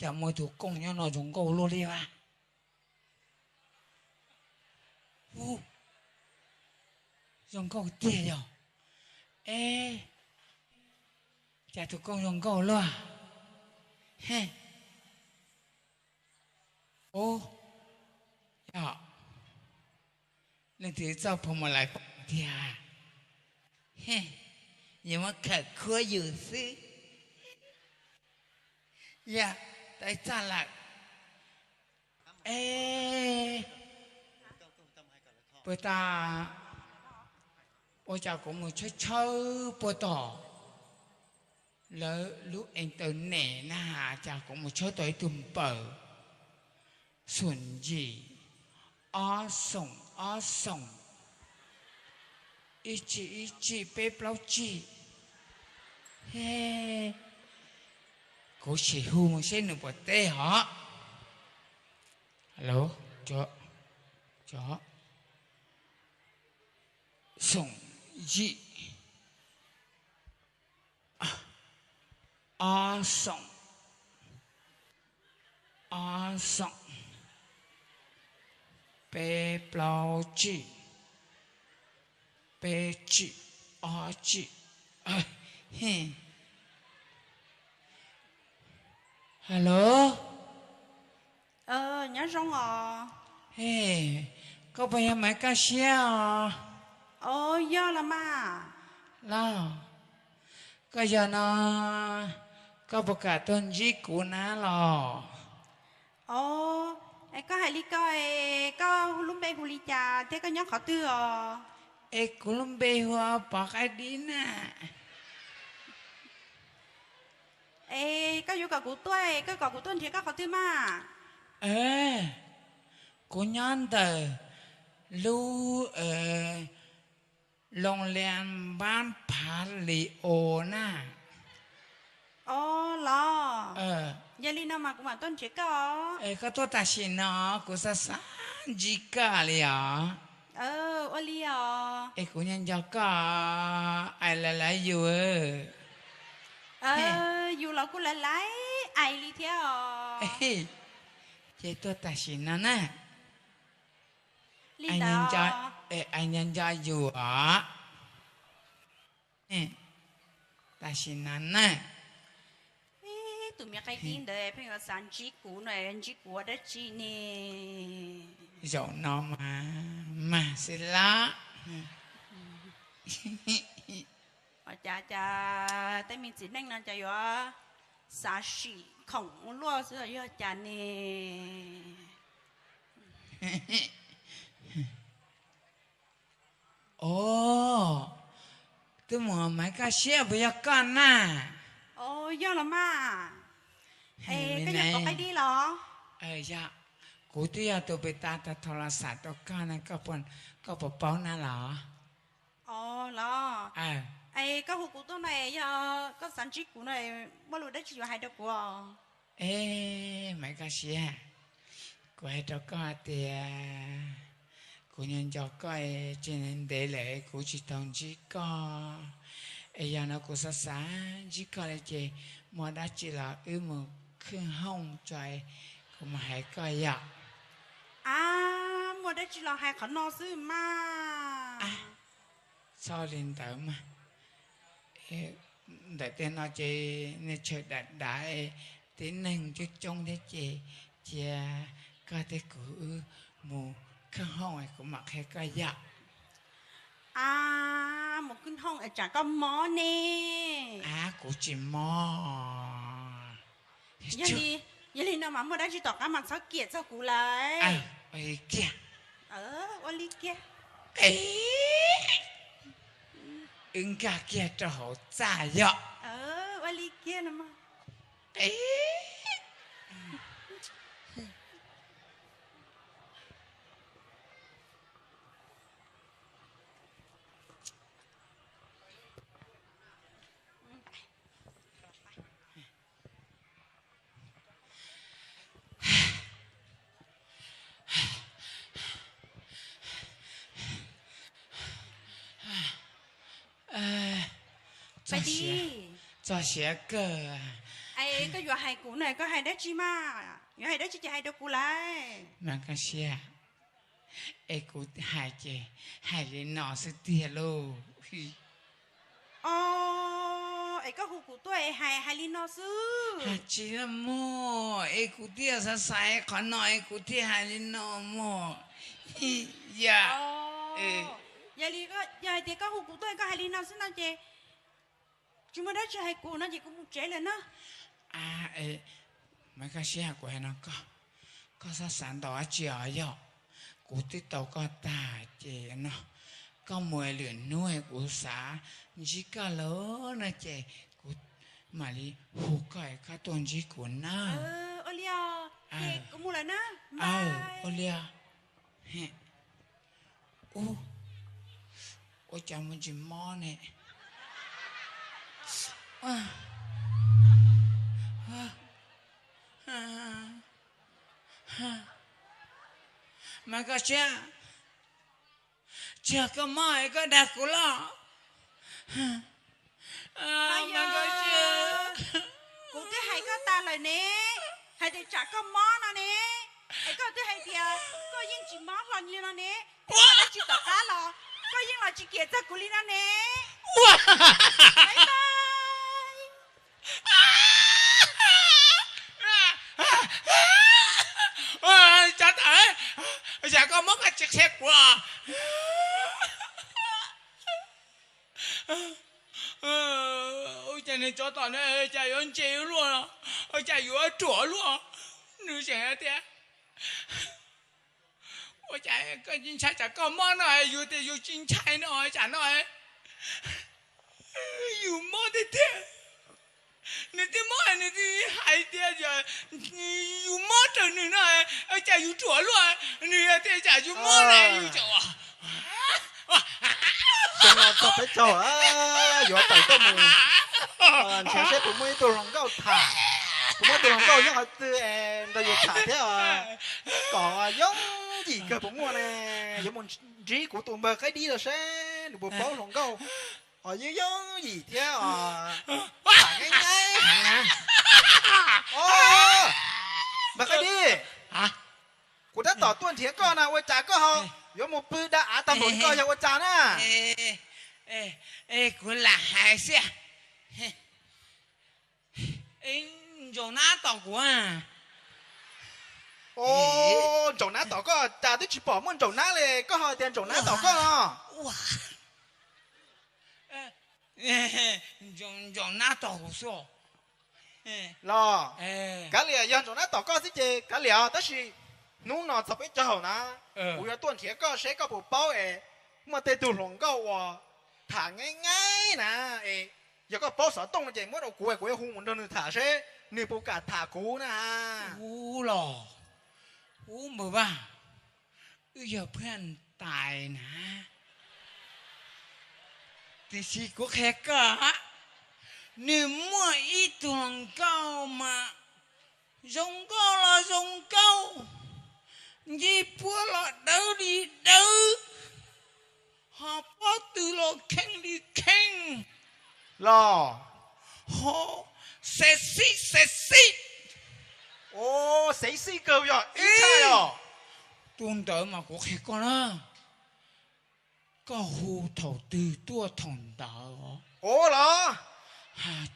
Cas muaj tus kooj nyob no zoo nkauj luaj li a? Zoo nkauj tiag yog. E, cas tus kooj zoo nkauj luaj. He, o, yog leej twg txoj phu mus lawm tiag. He, yuav muab khawm khuab yus xwb. Yog, tau ib txaj lawm. E, puas tas, ua cas kuv mus tshawb tshawb puag tom lawv lub internet na, cas kuv mus tshawb tau ib tug npawb xoom yim ob xoom ob xoom ib tsib ib tsib peb plaub tsib. He, kuv sim hu mus seb nws puas teb hos. Alo, cov, cov, xoom yim ob xoom, ob xoom, peb plaub tsib, peb tsib ob tsib. Halo. Nyob zoo os. Koj puas yog Maiv Kaj Siab os? Os, yog los mas. Los, koj yog no, koj puas kam tuaj ntsib kuv na los? Os, es koj hais li ko, koj lub npe hu li cas thiab koj nyob qhov twg os? Es kuv lub npe hu ua Pov Qaib Dib na. Es koj yuav kom kuv tuaj, koj kom kuv tuaj nrhiav koj qhov twg mas? Kuv nyob ntawm lub Loos Lias Npab Phav Lis Os na. Os, los, yog li no mas kuv mam tuaj nrhiav koj os. Koj tuaj tam sim no, kuv xav xav ntsib koj li os. Ua li os. Es kuv nco nco koj, I love love you. Yus los kuj lawv laiv I li thiab os. Ces tuaj tam sim no na. Li ntawd, I nco nco yus os. Tam sim no na. Tus me qaib dib ntawd pheej yuav xav ntsib kuv no, ntsib kuv ua dab tsi ne? Zaum no mas mag xwb lab. Cas cas tej me txiv neej no cas yuav xav sim khoom luaj xwb, yog cas ne? Os, twb mus Maiv Kaj Siab puas yog koj na? Os, yog los mas. Es koj yog Pov Qaib Dib los? Yog, kuv twb yog tus pem tas tag thaum los xam tau koj na, koj puas paub na los? Os, los. Es koj hu kuv tuaj no, yog koj xav ntsib kuv no, muaj lus dab tsi yuav hais rau kuv? Es Maiv Kaj Siab, kuv hais rau koj tias kuv nco nco koj, tsis ntev lawm kuv tsis tau ntsib koj. Es yog no kuv xav xav ntsib koj li ces muaj dab tsi los wb mus khwb hooj tso, kuv mam hais koj yom. A, muaj dab tsi los hais qhov no xwb mas. Txhob li ntawd mas. Ntawm tej no ces nej tsawg dav dav, tib neeg coob coob thiab ces cia koj thiab kuv wb mus khwb hooj kuv mam qhia koj yom. A, mus khwb hooj es tsam koj mob ne. A, kuv tsis mob. Yog li no mas muaj dab tsi tom qab mas txhob kiam txog kuv lawm. Kiag. Ua li kiag. Wb nkag kiag rau hauv txaj yom. Ua li kiag no mas. Txog siav kawg. Es koj yuav hais kuv no koj hais dab tsi mas? Yuav hais dab tsi ces hais rau kuv lauj. Mas koj siab, es kuv hais ces hais li no xwb tiag lauj. Os, es koj hu kuv tuaj es hais hais li no xwb. Tsis muaj, es kuv thiaj xav xav qhov no es kuv thiaj hais li no mog. Yog, yog hais tias koj hu kuv tuaj koj hais li no xwb no ces tsis muaj dab tsi hais kuv no ces kuv mus tsev lawm na. Mas koj siab, kuv hais no koj, koj txhob xav ntau dab tsi os yog. Kuv twb tau koj tag ces no, koj mus lwm hnub kuv xav ntsib koj lawm no ces kuv mam li hu koj es koj tuaj ntsib kuv na. Ua li os, kuv mus lawm na. Ua li os. Ub, ua cas muaj ntsis mob ne? Mas koj siab, tsis yog koj mob es koj dag kuv los? Kuv twb hais koj tas lawm ne, hais tias tsam koj mob no ne, es koj twb hais tias koj yeej tsis mob hlo li no ne, es koj dab tsi tom qab los koj yeej los tsis kiam txog kuv li no ne. Tsov tom, yam koj mob koj tsis qhia kuv. Ua cas nws tsov tom no cas yuav ntse luaj, ua cas yuav ruam luaj, nws seem tias ua cas koj tsis ntshai tsam koj mob no, yus tias yus tsis ntshai no tsam no yus mob tiag tiag. Nws twb mob nws twb hais tias yus mob raws nws no, cas yus ruam luaj, nws tias tsam yus mob na yus. Xyoo no txog peb caug, yuav tawm tuaj mus nrhiav seb puas muaj ib tug hluas nkauj tham, puas muaj ib tug hluas nkauj nyob qhov twg es nrog yus tham thiab, kom yooj yim kawg puas muaj ne. Yuav mus ntsib kuv tus npawg qaib dib los seb nws puas paub hluas nkauj os, yooj yooj yim thiab os, tham nyaib nyaib heev na. Npawg qaib dib, kuv tab tom tuaj nrhiav koj na, ua cas koj ho yuav mus pw da av tag npaum li koj yog ua cas na? Kuv lam hais xwb. Ntsaum nab tom kuv. Ntsaum nab tom koj? Cas twb tsis pom muaj ntsaum nab li, koj ho tias ntsaum nab tom koj no? Ntsaum nab tom kuv xwb. Los, kav liam, yog ntsaum nab tom koj xwb ces kav liam os, tab sis hnub no txog peb caug na, kuv yuav tuaj nrhiav koj seb koj puas paub es muaj tej tug hluas nkauj uas tham nyaib nyaib na. Yog koj paub xov tooj no ces muab rau kuv, kuv yuav hu mus nrog nws tham seb nws puas kam tham kuv na. Ub los, ub npawg Vaj, wb yog phooj ywg tais na. Tiam sis kuv qhia koj, nws muaj ib tug hluas nkauj mas zoo nkauj los zoo nkauj, ncej puab los dawb li dawb, ho pob tw los kheej li kheej los, ho sexy sexy. Sexy kawg yog ib txhais os. Tus ntawd mas kuv qhia koj na, koj hu thaum twg tuaj thaum ntawd. Ua los?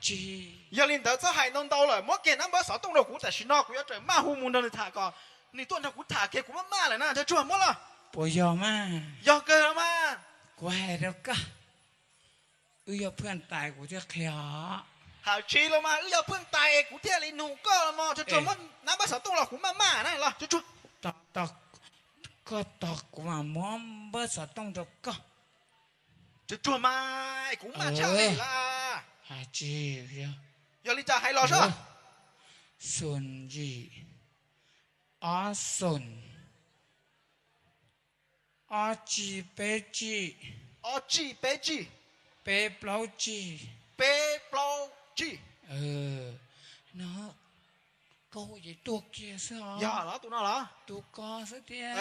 Tsis, yog li ntawd txhob hais ntau ntau lawm, muab kiag nab npawb xov tooj rau kuv, tam sim no kuv yuav rawm maj hu mus nrog nws tham kom nws tuaj nrog kuv tham kiag, kuv maj maj lawm na, tsuag tsuag muab los. Puas yog mas? Yog kawg los mas. Kuv hais rau koj, wb yog phooj ywg tais kuv thiaj qhia os. Hais tsis los mas, wb yog phooj ywg tais es kuv thiaj li nug koj los mas, tsuag tsuag muab nab npawb xov tooj los kuv maj maj na los, tsuag tsuag. Koj tos kuv mam muab npawb xov tooj rau koj. Tsuag tsuag mas, kuv maj tshaj li lawm. Tsis, yog li cas hais los soj. Xoom yim, ob xoom, ob tsib peb tsib, ob tsib peb tsib, peb plaub tsib, peb plaub tsib. No, koj hu ces tuaj kiag xwb os. Yog los tus no los? Tus ko xwb thiab.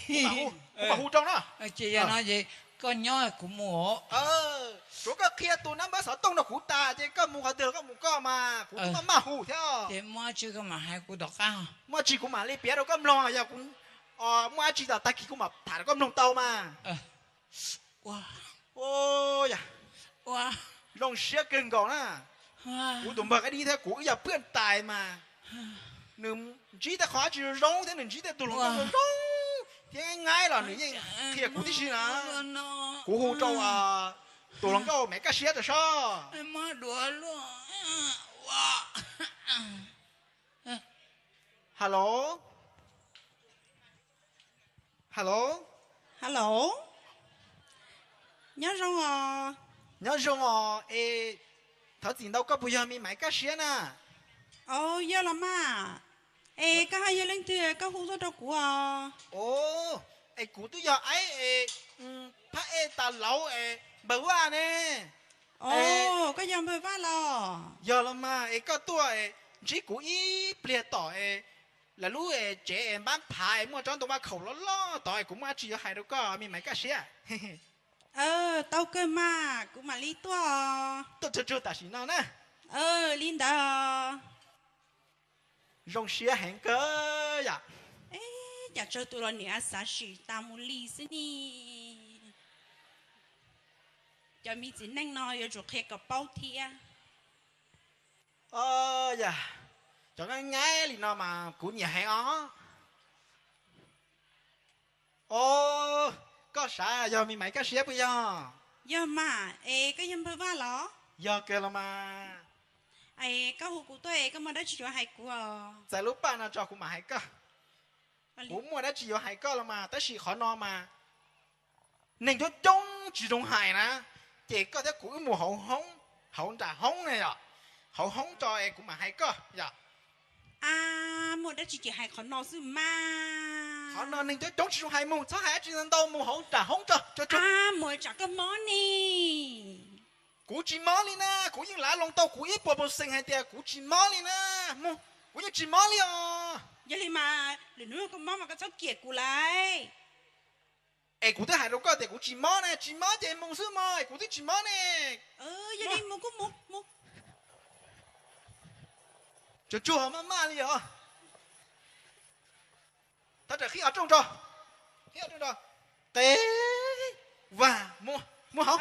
Kuv mam hu rau na. Ces yog no ces koj nyob kuv mus os. Tsuav koj qhia tus nab npawb xov tooj rau kuv tas ces koj mus qhov twg los koj mus koj mas, kuv twb maj maj hu thiab. Ces muaj dab tsi koj mam hais kuv tom qab. Muaj dab tsi kuv mam li piav rau koj mloog, yog kuv muaj dab tsi tom tag kis kuv mam tham rau koj mloog tau mas. Zoo siab kawg nkaus na. Kuv tus npawg qaib dib thiab kuv wb yog pwj tais mas, nws ntsib tej qhov dab tsi zoo thiab nws ntsib tej tus hluas nkauj zoo thiab nyaib los nws yeej qhia kuv tib si na. Kuv hu rau tus hluas nkauj Maiv Kaj Siab rau seb. Hello, hello, hello, nyob zoo os. Nyob zoo os, es thov txim ntau, koj puas yog me Maiv Kaj Siab na? Au, yog los mas. Es koj ho yog leej twg koj hu tuaj rau kuv os? Es kuv twb yog Aib es, phab ej tas lauv es npawg Vaj ne. Os, koj yog npawg Vaj los? Yog los mas, es koj tuaj es ntsib kuv ib pliag tom es lawv lub tsev es npab phav es muaj tsob ntoo vaj khaum loj loj tod es kuv muaj dab tsi yuav hais rau koj me Maiv Kaj Siab. Tau kawg mas, kuv mam li tuaj. Tuaj tsuag tsuag tam sim no na. Li ntawd. Zoo siab heev kawg yom. Cas tsawg tus los niam xav sim tas mus li xwb ne. Cov me txiv neej no yuav tsum qhia kom paub thiab. Yog, cov nyaib nyaib li no mas kuv nyiam heev os. Os, koj xav yog me Maiv Kaj Siab puas yog? Yog mas, es koj yog npawg Vaj los? Yog kawg los mas. Es koj hu kuv tuaj es koj muaj dab tsi yuav hais kuv os? Txais lub paj no tso kuv mam hais koj. Kuv muaj dab tsi yuav hais koj los mas, tab sis qhov no mas neeg coob coob tsis zoo hais na, ces koj thiab kuv wb mus hauv hoob, hauv nram hoob ne yom, hauv hoob tso es kuv mam hais koj yom. A, muaj dab tsi ces hais qhov no xwb mas. Qhov no neeg coob coob tsis zoo hais, mus txhob hais dab tsi ntau, mus hauv nram hoob tso. A, mus tsam koj mob ne. Kuv tsis mob li na, kuv yeej lav loo tau kuv ib puas percent hais tias kuv tsis mob li na. Mus, kuv yeej tsis mob li os. Yog li mas lwm hnub koj mob mas koj txhob kiam kuv lawm. Es kuv twb hais rau koj tias kuv tsis mob ne, tsis mob ces mus xwb mog, es kuv twb tsis mob ne. Yog li mus kuj mus, mus. Tsuag tsuag maj maj li os. Thov rawm qhib qhov rooj tso, qhib qhov rooj tso. Qe, vas, mus, mus hauv.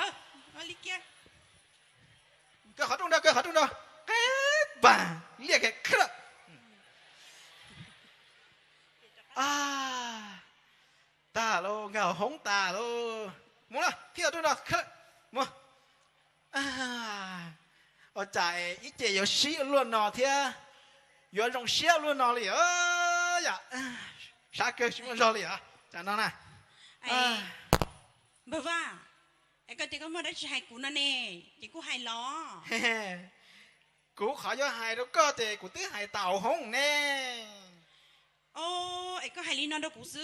Kaw qhov rooj tso, kaw qhov rooj tso. Qe, vas, liaj kaw. Tag lauj, nkag hauv hoob tas lauj. Mus na, qhib qhov rooj tso, mus. Ua cas ib ce yuav sib luaj no thiab yuav zoo siab luaj no li os. Yam, sab kawg tsis muaj zog li os tam no na. Npawg Vaj, es koj tias koj muaj dab tsi hais kuv no ne, ces kuj hais los. Kuv qhov yuav hais rau koj ces kuv twb hais tas hauv hoob ne. Es koj hais li no rau kuv xwb.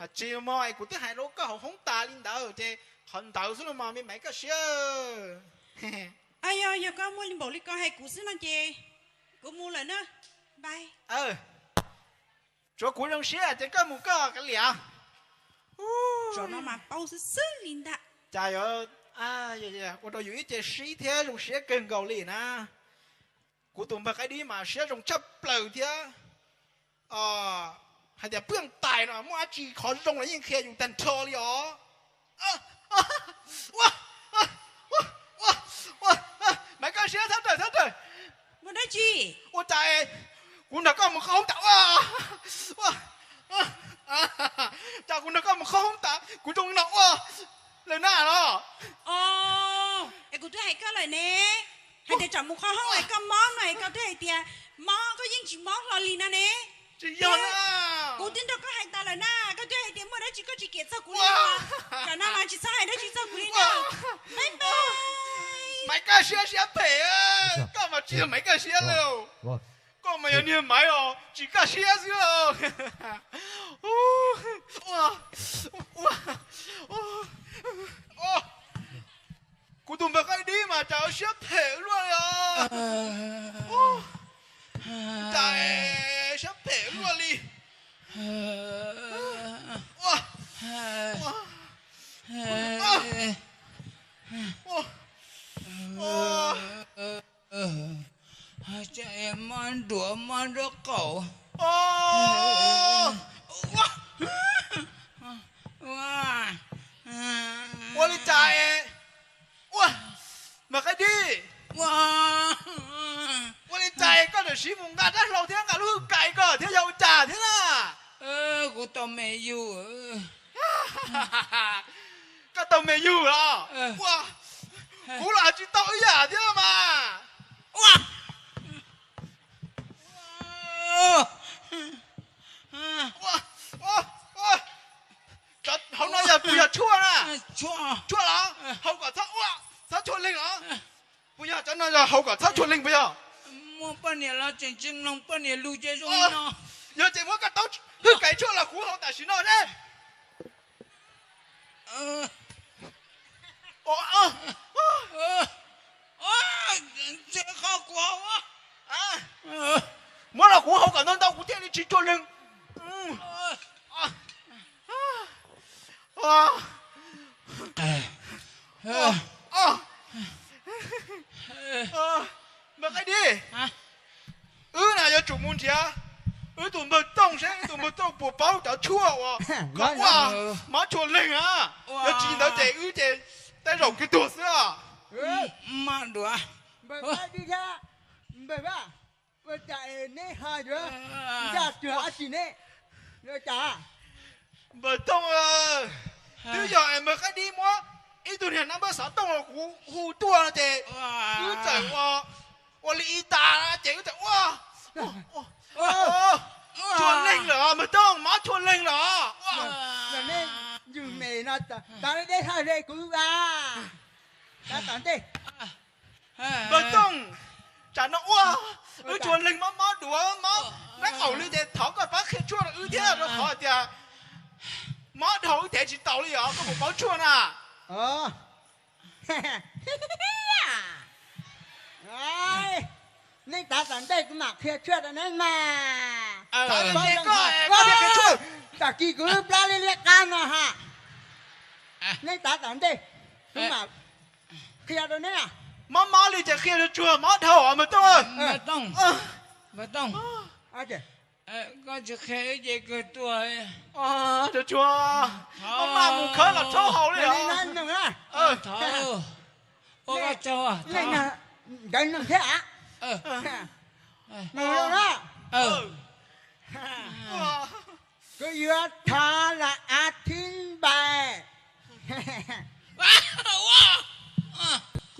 Hais tsis mog, es kuv twb hais rau koj hauv hoob tas li ntawd ces qhov ntawd xwb los mas me Maiv Kaj Siab. Yog, yog koj muaj li npaum li ko hais kuv xwb no ces kuv mus lawm na. Bye. Tsuav kuv zoo siab ces koj mus koj kav liam. Zaum no mas paub xwb xwb li ntag. Cas yuav ua rau yus ib ce sib thiab zoo siab kawg nkaus li na. Kuv tus npawg qaib dib mas siab zoo tshaj plaws thiab. Hais tias pwj tais no muaj dab tsi qhov zoo los yeej qhia yus tag nrho li os. Maiv Kaj Siab, thawb rawm, thawb rawm. Muaj dab tsi? Ua cas kuv nrog koj mus qhov hoob tas ua, cas kuv nrog koj mus qhov hoob tas kuv zoo no ua lawm na los? Es kuv twb hais koj lawm ne, hais tias tsam mus qhov hoob es koj mob no es koj twb hais tias mob, koj yeej tsis mob hlo li no ne. Tsis yog na. Kuv twb nrog koj hais tas lawm na, koj twb hais tias muaj dab tsi koj tsis kiam txog kuv li no. Tsam no mas tsis txhob hais dab tsi txog kuv li na. Bye bye. Maiv Kaj Siab siab phem, koj mas tsis yog Maiv Kaj Siab li. Koj mas yog niag Maiv os, tsis kaj siab xwb. Kuv tus npawg qaib dib mas cas siab phem luaj li os. Cas siab phem luaj li. Mob duav mob nraub qaum. Ua li cas? Ua, Mas Qaib Dib, ua li cas koj tam sim mus nqa dab hlau thiab nqa lub hwj kais ko thiab yog ua cas thiab na? Kuv tau me yug. Koj tau me yug los? Ua, kuv los tsis tau ib yam thiab mas. Hauv no yog puas yog tshuaj na? Tshuaj los? Haus kom txhob ua, txhob tshuaj leeg los? Puas yog cov no yog haus kom txhob tshuaj leeg puas yog? Muaj poj niam los tseem tsis mloog poj niam lus ces zoo li no. Yog ces muab koj taub hwj kais tshuaj los kuv haus tam sim no seb. Muab los kuv haus kom ntau ntau kuv thiaj li tsis tshuaj leeg. Mas Qaib Dib, wb na yuav tsum mus nrhiav wb tus npawg Tooj seb wb tus npawg Tooj puas paub cov tshuaj uas kom ua mob tshuaj leeg na. Yog tsis li ntawd ces wb ces tej zaum kwv tuag xwb. Npawg Qaib Dib thiab npawg Vaj, ua cas es neb ho yuav ncaj cuag dab tsi ne? Ua cas? Npawg Tooj, twb yog es npawg Qaib Dib muab ib tug niag nab npawb xov tooj los kuv hu tuaj no ces wb txawm ua li ib tas ces wb txawm ua tshuaj leeg lawm npawg Tooj, mob tshuaj leeg lawm. Yus me no tas deb haj ze kuv a. Npawg Tooj, tsam no ua wb tshuaj leeg mob mob duav mob nraub qaum li ces thov koj pab qhia tshuaj rau wb thiab rau qhov tias mob dhau wb tev tsis tau li os, koj puas paub tshuaj na? Neb tav tom ntej kuv mam qhia tshuaj rau neb mas. Tag kis kuv lub plab liab liab qab no ha. Neb tav tom ntej kuv mam qhia rau neb. Mob mob li ces qhia tsuag tsuag, mob dhau os npawg Tooj. Npawg Tooj, koj tsis qhia wb ces kawg tuag. Tsuag tsuag, maj mam mus khawb los txhob haus li os. Ua koj tsaug. Nkawd noog thiab. Kuv yuav thov los av thib npais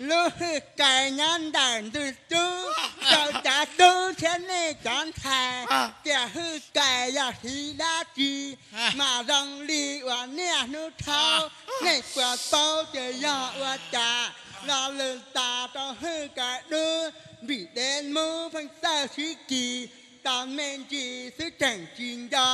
lub hwj kais nyob ntawm ntug cub rau cov tub thiab nej cov ntxhais tias hwj kais yog hiv dab tsi mas zoo li uas niaj hnub thaub. Nej puas paub tias yog ua cas? Lo lus tas rau hwj kais dub, vim dev mub pheej txawj sib kis, tau me ntsis xwb tseem tsis nco.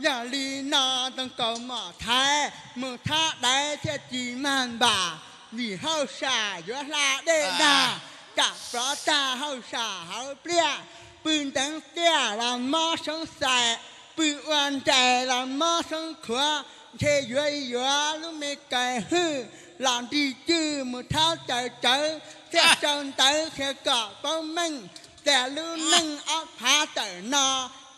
Yog li no ntoo kaus mom thaiv, mus thab daiv thiaj tsis mag npam. Vim hauj sam yuav hla dej dag, kam plov tag hauj sam hauv pliaj. Pw nteev tiaj los mob soob xais, pw ua nrais los mob soob khuav. Ntshe yuav yuav lub me kais hwj los nrig cwj mus thab cawv cawv, thiaj sau ntawv qhia kom paub meej tias lub neej ob phav tawm no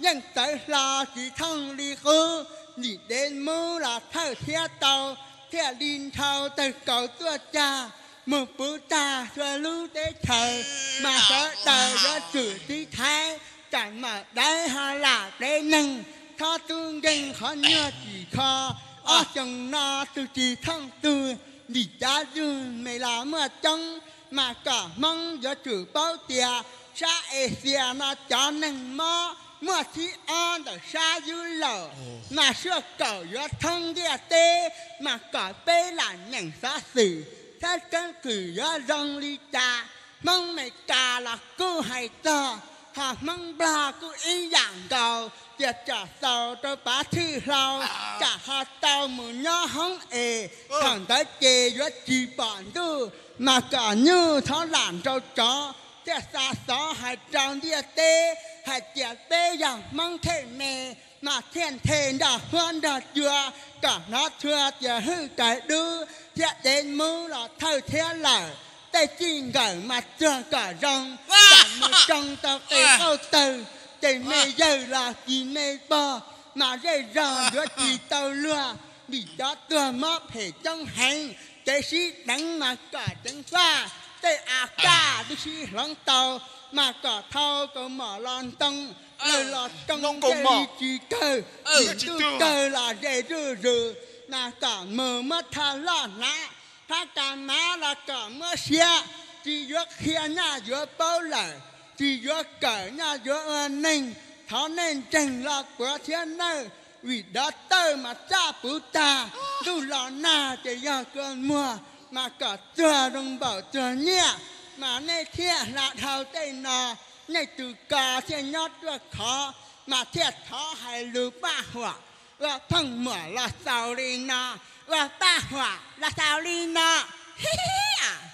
yeej txawv hlo tsis thooj li qub. Vim dev mub los thawj thiab tau, thiaj li nrhau tawg kaus tuaj cag mus puv tag txhua lub teb chaws, mas sawv daws yuav tsum tiv thaiv, tsam mam daiv ho lam dev neeg, txhob tub nkeeg qhov nyuag tsim kho. Ob xyoos no tug tsis thooj tug, vim cav yug me los muaj coob, mas kom Hmoob yuav tsum paub tias sab Axias no cov neeg mob muaj thib ob ntawm sab Yub Laum, mas suaj kaum yuav thoob ntiaj teb, mas kom peb lam nyeem xov xwm saib keeb kwm yuav zoo li cas. Hmoob Mes Kas los kuj hais txog, ho Hmoob Nplog kuj ib yam nkaus, tias tsam xaus rau pav thwj hlau, tsam ho tau mus nyob hoob es, thaum ntawd ces yuav tsis pom ntuj, mas kom nyuj txhob lam nrau tsov, thiaj xa xov hais rau ntiaj teb hais tias peb yog Hmoob Thej Me, mas thiaj nthe nrog huab nrog cua, kom hnov txhua tias hwj kais dub thiab dev mub los thawj thiab lawm. Tej txij nkawm mas txuag kom zoo, tam mus tsoo tau qe qaub tawg, ces me yawg los tsis me pog, mas zej zog yuav tsis tau luag, vim cov tuag mob phem coob heev, kev sib deev mas kom ceev faj, tej av kaj twb sib hloov tau, mas kom thau kaus mom los ntoo, lawg los tsoo ncej li tsis kawg, vim ntuj kawg los ze zuj zus, mas kom mus muab thaj loj hnav, phab ka mav los kom muab siav, tsis yuav qhia nyaj yuav paub lawm, tsis yuav kawm nyaj yuav ua neeg, thov nej ntseeg los puav thiab nawj, vim dov tawj mas txaj puv tag, ntuj los nag ces yog kua muag, mas kom txuag zoo npaum txuag nyiaj, mas nej thiaj hla dhau tej no, nej tus ko thiaj nyob ruaj khov, mas thiaj thov hais lus paj huam, ua phooj muam los xaus li no, ua paj huam los xaus li no, hib hib.